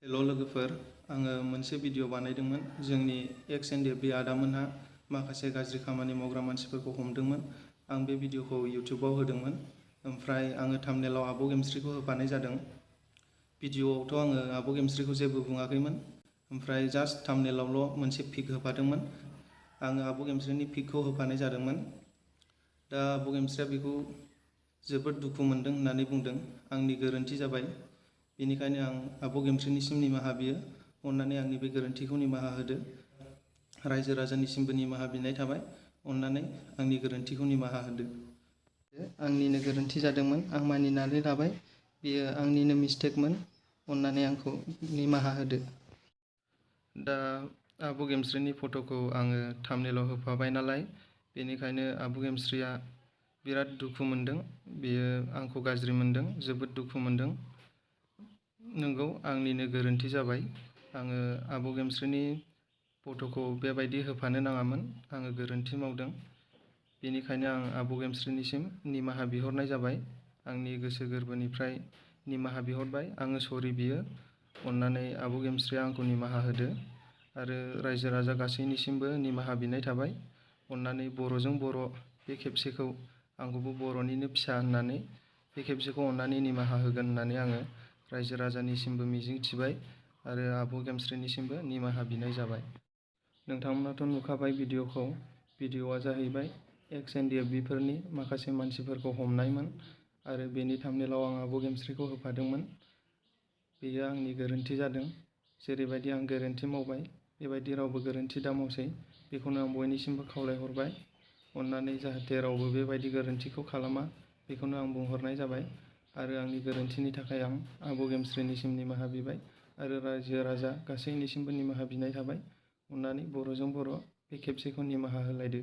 हेल' लोगोफोर, आङो मोनसे भिडिअ बानायदोंमोन। जोंनि एक्स एनडिएफबि आदामोनहा माखासे गाज्रि खामानि मावग्रा मानसिफोरखौ हमदोंमोन। आं बे भिडिअखौ इउटिउबाव होदोंमोन। ओमफ्राय आङो थाम्बनेलाव आब' गेमस्रिखौ होफानाय जादों। भिडिअआवथ' आङो आब' गेमस्रिखौ जेबो बुङाखैमोन, ओमफ्राय जास्ट थाम्बनेलावल' मोनसे पिक होफादोंमोन। आङो आब' गेमस्रिनि पिकखौ होफानाय जादोंमोन। दा आब' गेमस्रिया बेखौ जोबोद दुखु मोनदों होननानै बुंदों। आंनि गोरोन्थि जाबाय, बेनिखायनो आं आब' गेमस्रिनिसिम निमाहा बियो। अननानै आंनि बे गोरोन्थिखौ निमाहा होदो। रायजो राजानिसिमबो निमाहा बिनाय थाबाय। अननानै आंनि गोरोन्थिखौ निमाहा होदो। आंनिनो गोरोन्थि जादोंमोन, आं मानिनानै लाबाय। बेयो आंनिनो मिस्टेकमोन। अननानै आंखौ निमाहा होदो। दा आब' गेमस्रिनि फट'खौ आङो थाम्बनेलाव होफाबाय नालाय, बेनिखायनो आब' गेमस्रिया बिराद दुखु मोनदों। बेयो आंखौ गाज्रि मोनदों, जोबोद दुखु मोनदों। नंगौ, आंनिनो गोरोन्थि जाबाय। आङो आब' गेमस्रिनि फट'खौ बेबायदि होफानो नाङामोन। आङो गोरोन्थि मावदों। बेनिखायनो आं आब' गेमस्रिनिसिम निमाहा बिहरनाय जाबाय। आंनि गोसो गोरबोनिफ्राय निमाहा बिहरबाय। आङो सरि बियो। अननानै आब' गेमस्रिया आंखौ निमाहा होदो आरो रायजो राजा गासैनिसिमबो निमाहा बिनाय थाबाय। अननानै बर'जों बर' बे खेबसेखौ आंखौबो बर'निनो फिसा होननानै बे खेबसेखौ अननानै निमाहा होगोन होननानै आङो रायजो राजानिसिमबो मिजिं थिबाय आरो आब' गेमस्रिनिसिमबो निमाहा बिनाय जाबाय। नोंथांमोनाथ' नुखाबाय भिडिअखौ। भिडिअआ जाहैबाय एक्स एनडिएफबिफोरनि माखासे मानसिफोरखौ हमनायमोन आरो बेनि थाम्बनेलाव आं आब' गेमस्रिखौ होफादोंमोन। बेयो आंनि गोरोन्थि जादों। जेरैबायदि आं गोरोन्थि मावबाय, बेबायदि रावबो गोरोन्थि दा मावसै। बेखौनो आं बयनिसिमबो खावलायहरबाय। अननानै जाहाथे रावबो बेबायदि गोरोन्थिखौ खालामा, बेखौनो आं बुंहरनाय जाबाय। आरो आंनि गोरोन्थिनि थाखाय आं आब' गेमस्रिनिसिम निमाहा बिबाय आरो रायजो राजा गासैनिसिमबो निमाहा बिनाय थाबाय। अननानै बर'जों बर' बे खेबसेखौ निमाहा होलायदो।